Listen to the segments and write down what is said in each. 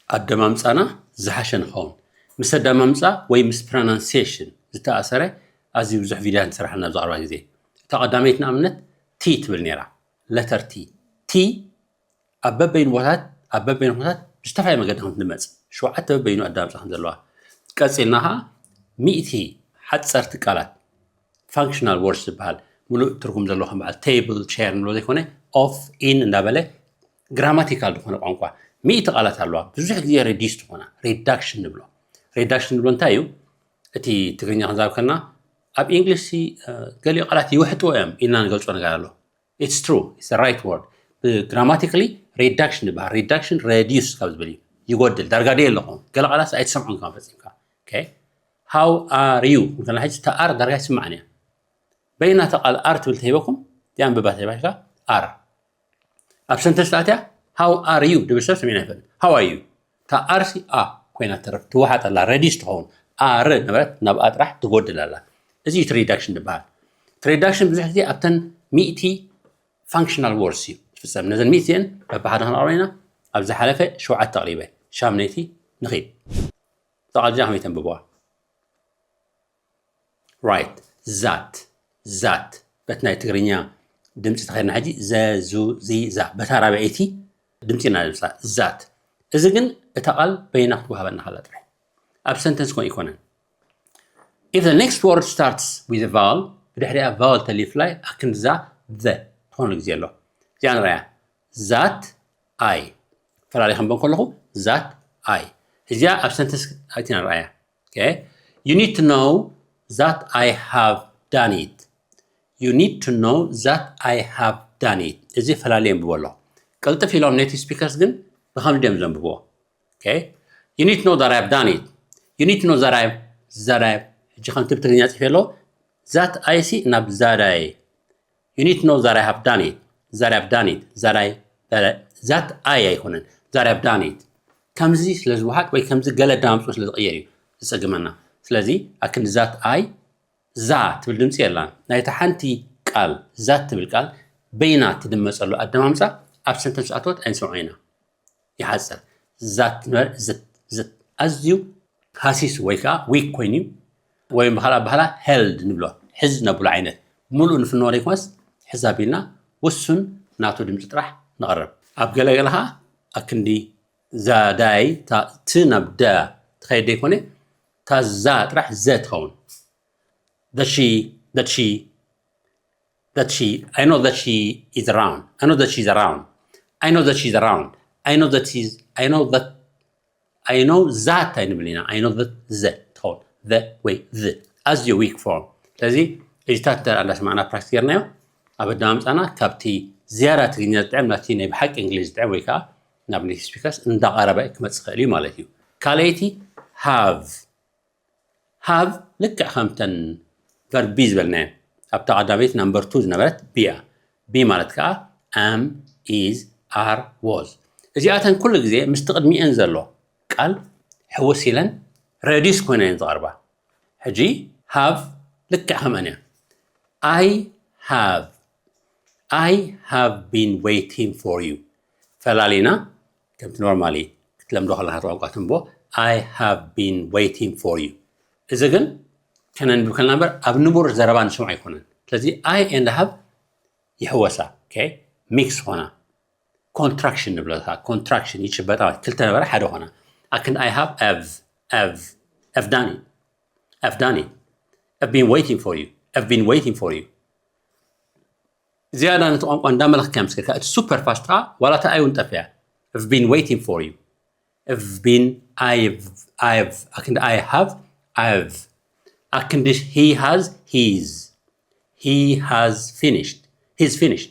ኣደማምጻና ዝሓሸ ንኸውን። ምስ ኣደማምጻ ወይ ምስ ፕሮናንሲየሽን ዝተኣሰረ ኣዝዩ ብዙሕ ቪድዮታት ንሰርሓልና ኣብዚ ቀረባ ግዜ። እታ ቀዳመይቲ ንኣብነት ቲ ትብል ነይራ። ለተር ቲ። ቲ ኣብ በበይኑ ቦታት ኣብ በበይኑ ቦታት ብዝተፈላለየ መገዲ ከም ትመጽእ ሸውዓተ በበይኑ ኣደማምጻ ከም ዘለዋ። ቀጺልና ኸዓ ሚእቲ ሓጸርቲ ቃላት ፋንክሽናል ወርድስ ዝበሃል ምሉእ ትርጉም ዘለዎ ከም በዓል ቴብል ቸር ንብሎ ዘይኮነ ኦፍ ኢን እንዳበለ ግራማቲካል ዝኾነ ቋንቋ ሚእቲ ቃላት ኣለዋ። ብዙሕ ግዜ ሬዲስ ዝኾና ሬዳክሽን ንብሎ። ሬዳክሽን ንብሎ እንታይ እዩ? እቲ ትግርኛ ክንዛብ ከለና ኣብ ኢንግሊሽ ሲ ገሊኡ ቃላት ይውሕጥዎ እዮም ኢልና ንገልጾ ነገር ኣሎ። It's true, it's the right word. ብግራማቲካሊ ሬዳክሽን ይበሃል። ሬዳክሽን ሬዲዩስ ካብ ዝብል እዩ። ይጎድል ዳርጋ ደይ ኣለኹም ገለ ቃላት ኣይትሰምዑን ከም ፈጺምካ። Okay? How are you? እንከና ሕጂ እታ ኣር ዳርጋ ኣይትስማዕን እያ። በይና እታ ቃል ኣር ትብል ተሂበኩም እቲኣ ኣንብባ ተባሂልካ ኣር ኣብ ሰንተንስ ኣትያ how are you ድብል ሰብ ሰሚዕና ይፈልጥ። How are you? እታ ኣርሲ ኣ ኮይና ትረፍ ትወሓጠላ ሬዲስ ትኸውን ኣር ነበረት ናብኣ ጥራሕ ትጎድል ኣላ። እዚ እዩ ትሪዳክሽን ዝበሃል። ትሪዳክሽን ብዙሕ ግዜ ኣብተን ሚእቲ ፋንክሽናል ወርስ እዩ ዝፍጸም። ነዘን ሚእቲ እዚአን በብሓደ ክንቕርበ ኢና። ኣብ ዝሓለፈ ሸውዓተ ኣቕሪበ ሻምነይቲ ንኺድ። ጠቓልጃ ከመይ ተንብብዋ? Right. ዛት ዛት በቲ ናይ ትግርኛ ድምፂ ተኸድና ሕጂ ዘዙዚዛ በታ ራብዐይቲ ድምፂ ኢና ድምፃ ዛት። እዚ ግን እታ ቃል በይና ክትወሃበና ከላ ጥራይ ኣብ ሰንተንስ ኮን ይኮነን። If the next word starts with a vowel ብድሕሪኣ ቫወል ተሊፍላይ ኣክንድዛ ዘ ትኾኑ ግዜ ኣሎ። እዚኣ ንረያ ዛት ኣይ ፈላሊ ከንበን ከለኹ ዛት ኣይ እዚኣ ኣብ ሰንተንስ ኣይቲና ንረኣያ። You need to know that I have done it. You need to know that I have done it. እዚ ፈላሊ የንብቦ ኣሎ። ቅልጥፍ ኢሎም ኔቲቭ ስፒከርስ ግን ብኸምዚ ድዮም ዘንብብዎ። You need to know that I have done it. You need to know that I have that I have ሕጂ ከምቲ ብትግርኛ ፅፌ ኣሎ ዛት ኣይ ሲ ናብ ዛዳይ You need to know that I have done it. That I have done it. That I that I ኣይኮነን that I have done it። ከምዚ ስለ ዝወሓጥ ወይ ከምዚ ገለ ዳምፁ ስለ ዝቕየር እዩ ዝፀግመና። ስለዚ ኣክንዲ ዛት ኣይ ዛ ትብል ድምፂ የላን። ናይታ ሓንቲ ቃል ዛት ትብል ቃል በይና ትድመፀሉ ኣደማምፃ ኣብ ሰንተንስ ኣተወት ኣይንሰምዖ ኢና። ይሓፅር ዛት ንበር ዝት ዝት ኣዝዩ ሃሲስ ወይ ከዓ ዊክ ኮይኑ እዩ። ወይም ብካልእ ኣባህላ ሄልድ ንብሎ ሕዝ ነብሎ ዓይነት ሙሉእ ንፍንዎ ዘይኮነስ ሕዝ ኣቢልና ውሱን ናቱ ድምፂ ጥራሕ ንቕርብ። ኣብ ገለገለ ከዓ ኣክንዲ ዛዳይ ት ናብ ደ ትኸይድ ዘይኮነ ታዛ ጥራሕ ዘ ትኸውን። That she that she that she I know that she is around. I know that she's around. I know that she's around. I know that she's I know that I know that ኣይንብል ኢና። I know that ዘ ትኸውን ዘ ወይ ዝ ኣዝዩ ዊክ ፎርም። ስለዚ እዚታት እንተ እንዳሰማዕና ፕራክቲስ ጌርናዮ ኣብ ኣደማምፃና ካብቲ ዝያዳ ትግርኛ ዝጥዕም ናብቲ ናይ ብሓቂ እንግሊዝ ዝጥዕም ወይ ከዓ ናብ ኔቲቭ ስፒከርስ እንዳቐረበ ክመፅእ ይኽእል እዩ ማለት እዩ። ካልኣይቲ ሃቭ ሃቭ ልክዕ ከምተን ቨርብ ቢ ዝበልናየን ኣብታ ቀዳመይቲ ናምበር ቱ ዝነበረት ቢ እያ። ቢ ማለት ከዓ am is are was እዚኣተን ኩሉ ግዜ ምስቲ ቅድሚኤን ዘሎ ቃል ሕውስ ኢለን ሬዲስ ኮይነን እየን ዝቐርባ። ሕጂ ሃቭ ልክዕ ከምአን እያ። I have I have been waiting for you ፈላሊና ከምቲ ኖርማሊ ክትለምዶ ከለካ ቋንቋ ትንቦ I have been waiting for you። እዚ ግን ከነንብብ ከለና እምበር ኣብ ንቡር ዘረባ ንስምዖ ኣይኮነን። ስለዚ I and have ይሕወሳ ሚክስ ኾና ኮንትራክሽን ንብለካ ኮንትራክሽን ይጭበጣ ክልተ ነበረ ሓደ ኾና ኣክንዲ I have have have have done it have done it have been waiting for you have been waiting for you ዝያዳ ነቲ ቋንቋ እንዳመለኽካ ምስክርካ እቲ ሱፐር ፋስት ከዓ ዋላ እቲ ኣይ እውን ጠፍያ I've been waiting for you I've been I've I've ኣክንዲ I have I've ኣክንዲ he has he's he has finished he's finished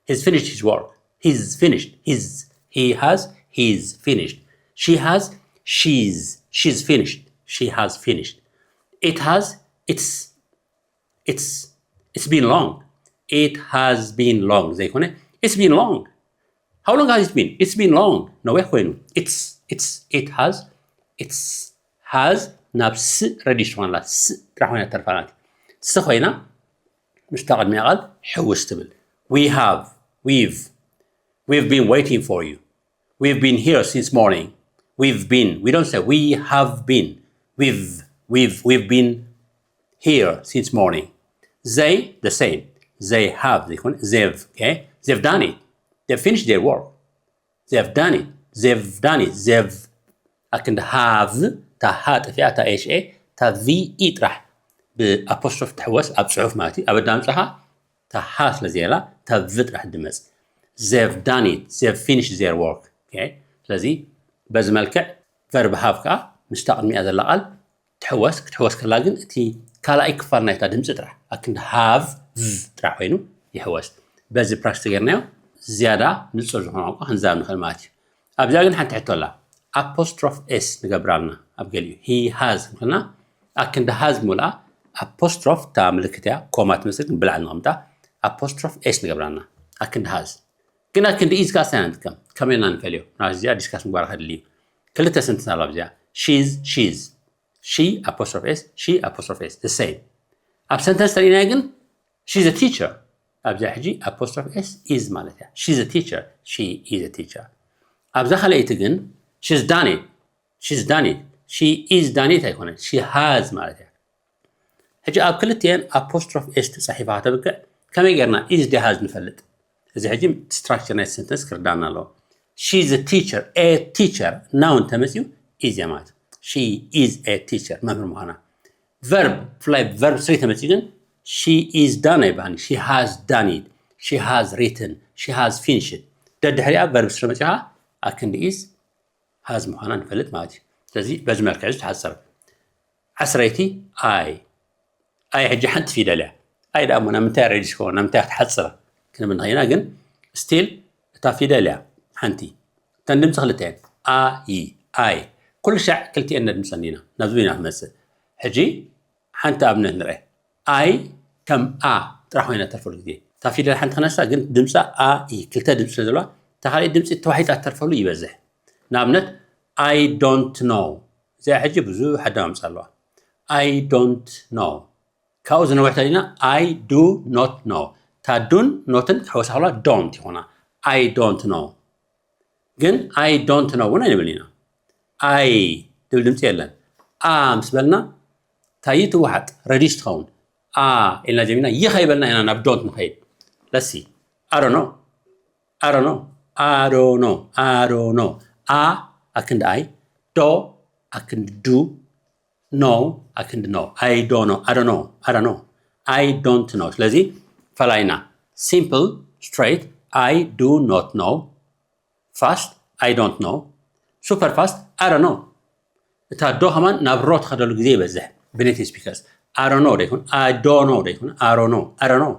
he's finished his work he's finished he's he has he's finished she has she's she's finished she has finished it has it's it's it's been long it has been long ዘይኮነ it's been long how long has it been it's been long ነዊሕ ኮይኑ it's it's it has it's has ናብ ስ ረዲሽ ትኾነላ ስ ጥራሕ ኮይና ተርፋ ናት ስ ኮይና ምስታ ቅድሚያ ቃል ሕውስ ትብል we have we've we've been waiting for you we've been here since morning We've been. We don't say we have been. We've, we've, we've been here since morning. They, the same. They have, they have, okay? They've done it. They've finished their work. They've done it. They've done it. They've, ኣክንዲ have፣ እታ ሃ ጠፊኣ፣ እታ ኤች ኤ፣ እታ ቪ ኢ ጥራሕ ብኣፖስትሮፍ ትሕወስ ኣብ ጽሑፍ ማለት እዩ። ኣብ ኣዳምጻኻ እታ ሃ ስለ ዘየላ እታ ቭ ጥራሕ ድመጽ። They've done it. They've finished their work. Okay? ስለዚ በዚ መልክዕ ቨርብ ሃቭ ከዓ ምስታ ቅድሚኣ ዘላ ቃል ትሕወስ። ክትሕወስ ከላ ግን እቲ ካልኣይ ክፋል ናይታ ድምፂ ጥራሕ ኣክንዲ ሃቭ ጥራሕ ኮይኑ ይሕወስ። በዚ ፕራክቲስ ተገርናዮ ዝያዳ ንፁር ዝኾነ ቋንቋ ክንዛብ ንኽእል ማለት እዩ። ኣብዚኣ ግን ሓንቲ ሕቶ ኣላ። ኣፖስትሮፍ ኤስ ንገብራልና ኣብ ገሊኡ ሂ ሃዝ ንክልና ኣክንዲ ሃዝ ሙልኣ ኣፖስትሮፍ እታ ምልክት እያ ኮማ ትመስል ግን ብላዕሊ ንቕምጣ ኣፖስትሮፍ ኤስ ንገብራልና ኣክንዲ ሃዝ ግን ኣክንዲ ኢዝ ከዓ ስታይ ንጥቀም ከመይ ኢና ንፈልዮ ናብ እዚኣ ዲስካስ ምግባር ከድሊ እዩ። ክልተ ሰንተንስ ኣሎ ኣብዚኣ she's she's she apostrophe s she apostrophe s the same ኣብ ሰንተንስ ተሪእናዮ ግን she's a teacher ኣብዚኣ ሕጂ apostrophe s is ማለት እያ she's a teacher she is a teacher ኣብዛ ካልኣይቲ ግን she's done it she's done it she is done it ኣይኮነን she has ማለት እያ ሕጂ ኣብ ክልቲኤን ኣፖስትሮፍ ኤስ ተፃሒፋ ከተብቅዕ ከመይ ጌርና ኢዝ ዲ ሃዝ ንፈልጥ እዚ ሕጂ ስትራክቸር ናይ ሰንተንስ ክርዳና ኣለዎ she's a teacher a teacher noun ተመፅዩ ኢዝ እያ ማለት she is a teacher መምህር ምዃና ቨርብ ብፍላይ ቨርብ ስሪ ተመፅዩ ግን she is done ኣይበሃልን she has done it she has written she has finished ደድሕሪኣ ቨርብ ስሪ መፅኻ ኣክንዲ ኢዝ ሃዝ ምዃና ንፈልጥ ማለት እዩ ስለዚ በዚ መልክዕ እዚ ትሓፀር ዓስረይቲ ኣይ ኣይ ሕጂ ሓንቲ ፊደል እያ ኣይ ደኣ እሞ ናብ ምንታይ ሬዲስ ከሆን ናብ ምንታይ ክትሓፅር ክንብል ንኽእልና ግን ስቲል እታ ፊደል እያ ሓንቲ እተን ድምፂ ክልተ እየን ኣይ ኣይ ኩሉ ሻዕ ክልቲኤን ነድምፀን ኢና ናብዚ ኢና ክመፅእ ሕጂ ሓንቲ ኣብነት ንርአ ኣይ ከም ኣ ጥራሕ ኮይና ተርፈሉ ግዜ እታ ፊደል ሓንቲ ክነሳ ግን ድምፃ ኣ ኢ ክልተ ድምፂ ስለ ዘለዋ እታ ካልእ ድምፂ ተዋሒጣ ተርፈሉ ይበዝሕ ንኣብነት I don't know እዚኣ ሕጂ ብዙሕ ኣደማምፃ ኣለዋ I don't know ካብኡ ዝነውሕ ተሊና I do not know እታ ዱን ኖትን ክሕወሳ ከለዋ don't ይኾና I don't know ግን I don't know እውን ኣይንብል ኢና ኣይ ድብል ድምፂ የለን ኣ ምስ በልና እንታይ ትወሓጥ ረዲሽ ትኸውን ኣ ኢልና ጀሚና ይኸይበልና ኢና ናብ don't ንኸይድ ለሲ I don't know I don't know I don't know I don't know a ክንዲ ኣይ ዶ a ክንዲ ዱ no a ክንዲ no I don't know I don't know I don't know I don't know ስለዚ ፈላይና simple straight I do not know fast I don't know super fast I don't know እታ ዶ ከማን ናብ ሮ ትኸደሉ ግዜ ይበዝሕ ብኔቲቭ ስፒከርስ I don't know ደይኮን I don't know ደይኮን I don't know I don't know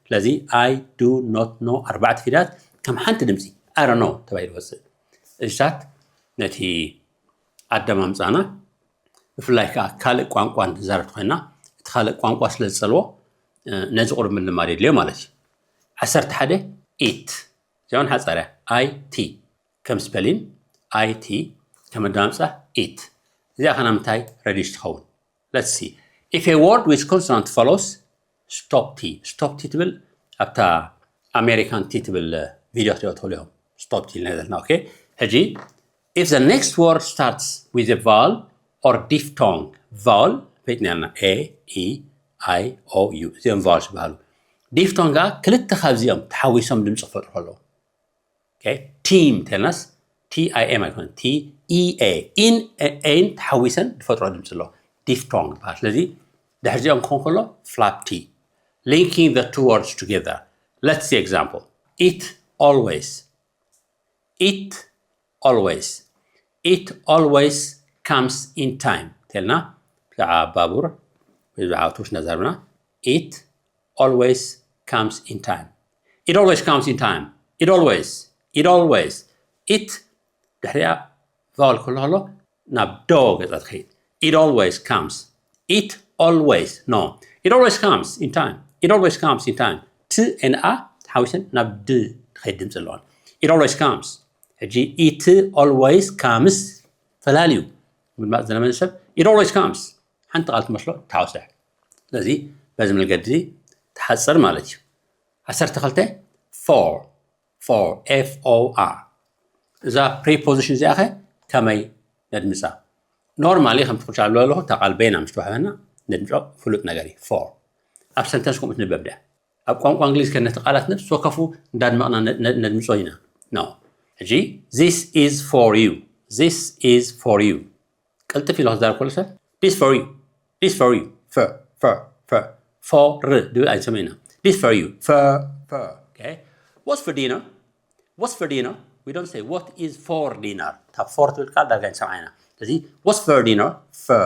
ስለዚ I do not know ኣርባዕተ ፊደላት ከም ሓንቲ ድምፂ I don't know ተባሂሉ ይወፅእ እዚታት ነቲ ኣደማምፃና ብፍላይ ከዓ ካልእ ቋንቋ ንዛረብ ኮይና እቲ ካልእ ቋንቋ ስለ ዝፀልዎ ነዚ ቁሩብ ምልማድ የድልዮ ማለት እዩ ዓሰርተ ሓደ ኢት እዚኣውን ሓፃርያ ኣይ ቲ ከም ስፐሊን ኣይ ቲ ከም ኣደማምፃ ኢት እዚኣ ከና ምንታይ ረዲሽ ትኸውን let's see if a word with consonant follows stop t stop t ትብል ኣብታ ኣሜሪካን ቲ ትብል ቪድዮ ክትሪኦ ትኽእሉ ኢኹም stop t ኢልና ዘለና okay ሕጂ if the next word starts with a vowel or diphthong vowel ፈይጥና ያልና a e i o u እዚኦም vowels ይበሃሉ diphthong ከዓ ክልተ ካብዚኦም ተሓዊሶም ድምፂ ክፈጥሩ ከለዉ ቲም ተልናስ ቲ ኣይ ኤም ኣይኮነ ቲ ኢ ኤ ኢን ኤን ተሓዊሰን ዝፈጥሮ ድምፂ ኣሎ diphthong ይበሃል ስለዚ ድሕርዚኦም ክኾን ከሎ flap t linking the two words together let's see example it always it always it always comes in time ተልና ብዛዕባ ባቡር ወይ ብዛዕባ ኣውቶቡስ እናዛረብና it always comes in time it always comes in time it always it always it ድሕሪኣ vowel ክህሉ ከሎ ናብ ዶ ገፃ ትኸይድ it always comes it always no it always comes in time it always comes in time ት ኤን ኣ ተሓዊሰን ናብ ድ ትኸይድ ድምፂ ኣለዋን it always comes ሕጂ it always comes ፈላልዩ ምድማፅ ዝለመደ ሰብ it always comes ሓንቲ ቃል ትመስሎ ትሓውስሕ ስለዚ በዚ መንገዲ ትሓፅር ማለት እዩ ዓሰርተ ክልተ for for f o r እዛ preposition እዚኣ ኸ ከመይ ነድምፃ? Normally ከምቲ ኩልሻ ኣለኹ እታ ቃል በይና ምስ ተዋህበና ነድምፆ ፍሉጥ ነገር እዩ። For ኣብ ሰንተንስ ከምኡ ትንበብ ድያ? ኣብ ቋንቋ እንግሊዝ ከ ነቲ ቃላት ነብሲ ወከፉ እንዳድመቕና ነድምፆ ኢና። No። ሕጂ this is for you፣ this is for you። ቅልጥፍ ኢሉ ክዛረብ ከሎ ሰብ this for you፣ this for you፣ for for for for ድብል ኣይንሰምዕና። This for you፣ for for። Okay። What's for dinner? What's for dinner? We don't say what is for dinner። ካብ for ትብል ቃል ዳርጋ ኣይንሰምዓ ኢና። ስለዚ what's for dinner? For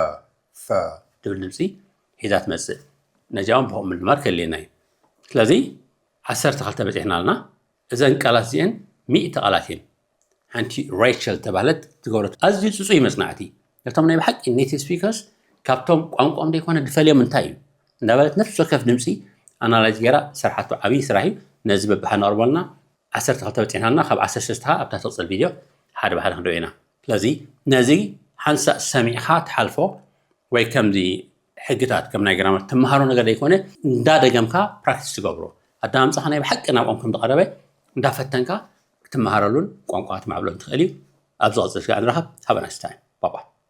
for ድብል ድምፂ ሒዛ ትመፅእ። ነዚኣውን ብኸምኡ ምልማድ ከድልየና እዩ። ስለዚ ዓሰርተ ክልተ በፂሕና ኣለና። እዘን ቃላት እዚአን ሚእቲ ቃላት እየን። ሓንቲ ሬቸል ተባህለት ትገብረት ኣዝዩ ፅፁይ መፅናዕቲ ነቶም ናይ ብሓቂ ኔቲቭ ስፒከርስ ካብቶም ቋንቋኦም ዘይኮነ ድፈልዮም እንታይ እዩ እንዳበለት ነፍሲ ወከፍ ድምፂ ኣናላይዝ ገይራ ዝሰርሓቶ ዓብዪ ስራሕ እዩ። ነዚ በብሓ ነቕርበልና። ዓሰርተ ክልተ በፂሕና ኣለና። ካብ ዓሰርተ ሰለስተ ከዓ ኣብታ ትቕፅል ቪድዮ ሓደ ብሓደ ክንሪኦ ኢና። ስለዚ ነዚ ሓንሳእ ሰሚዕኻ ትሓልፎ ወይ ከምዚ ሕግታት ከም ናይ ግራመር ትመሃሮ ነገር ዘይኮነ እንዳደገምካ ፕራክቲስ ትገብሮ ኣዳምፃኻ ናይ ብሓቂ ናብኦም ከም ዝቐረበ እንዳፈተንካ ክትመሃረሉን ቋንቋ ትማዕብሎን ትኽእል እዩ። ኣብ ዝቐፅል ስጋ ንረኸብ። ሃበ ናይስ ታይም ባባ።